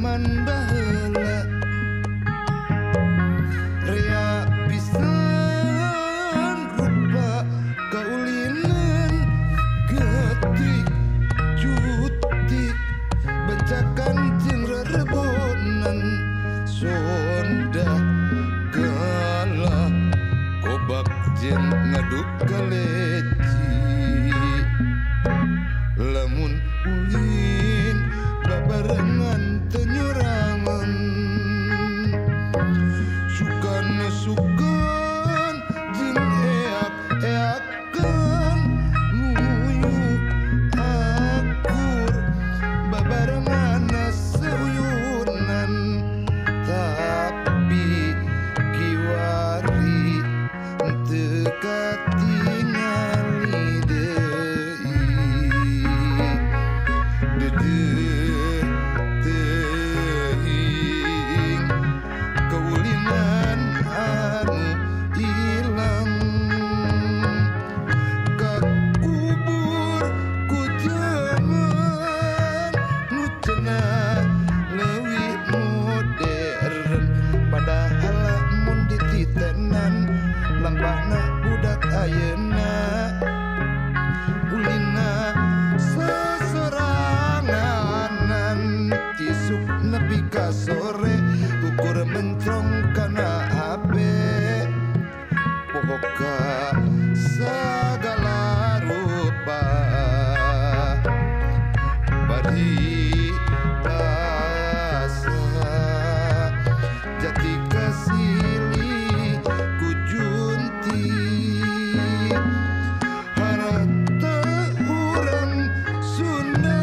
Zaman baheula rea pisan rupa kaulinan getik cutik bancakan jeung rerebonan sondah galah kobak jeung ngaduk kaleci lamun ulin babarengan teu nyorangan sukan sukan jeung eak-eakan luyu akur babarengan seuyunan tapi kiwari teu katingali deui deudeuh teuing kaulinan anu ilang kakubur ku jaman nu cenah leuwih modern padahal mun dititenan lampahna budak ayeuna ulina seseranganan isuk nepi ka sore ukur mencrong kana HP poho ka sagala rupa paribasa jati kasilih ku junti harta urang Sunda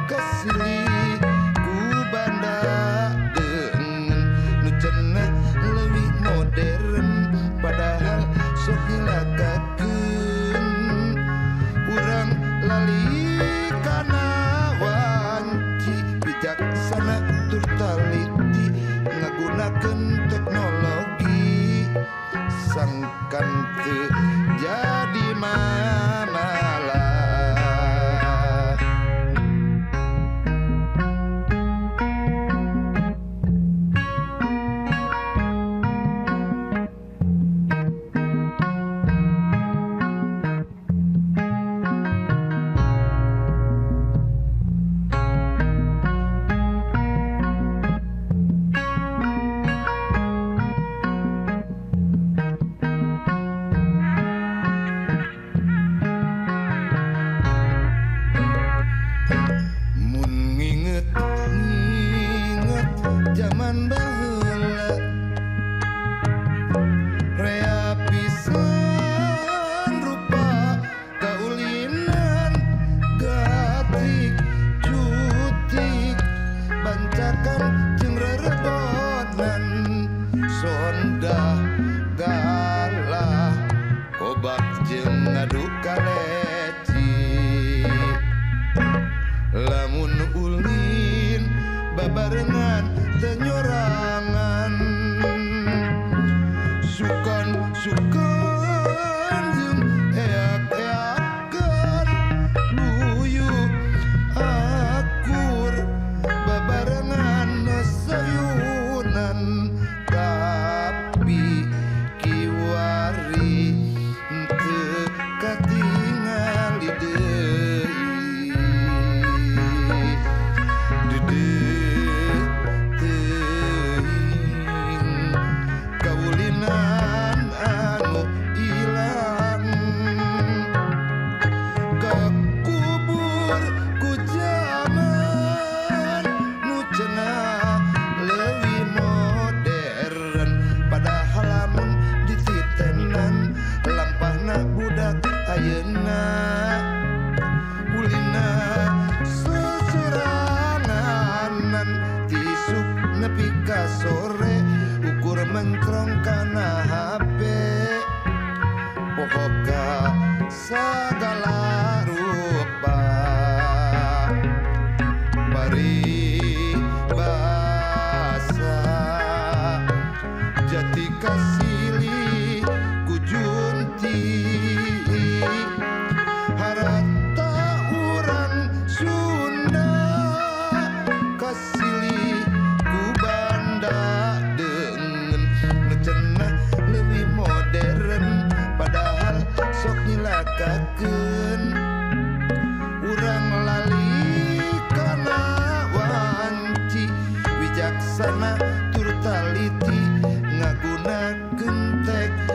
kasilih ku banda deungeun nu cenah leuwih modern padahal sok nyilakakeun urang lali kana wanci bijaksana tur taliti ngagunakeun teknologi sangkan teu jadi mamalah. Mun nginget-nginget zaman baheula rea pisan rupa kaulinan gatik cutik bancakan jeung rerebonan sondah galah kobak jeung ngaduk kaleci lamun ulin babarengan teu nyorangan sukan sukan jeung eak-eakan luyu akur babarengan. Bijaksana tur taliti ngagunakeun teknologi.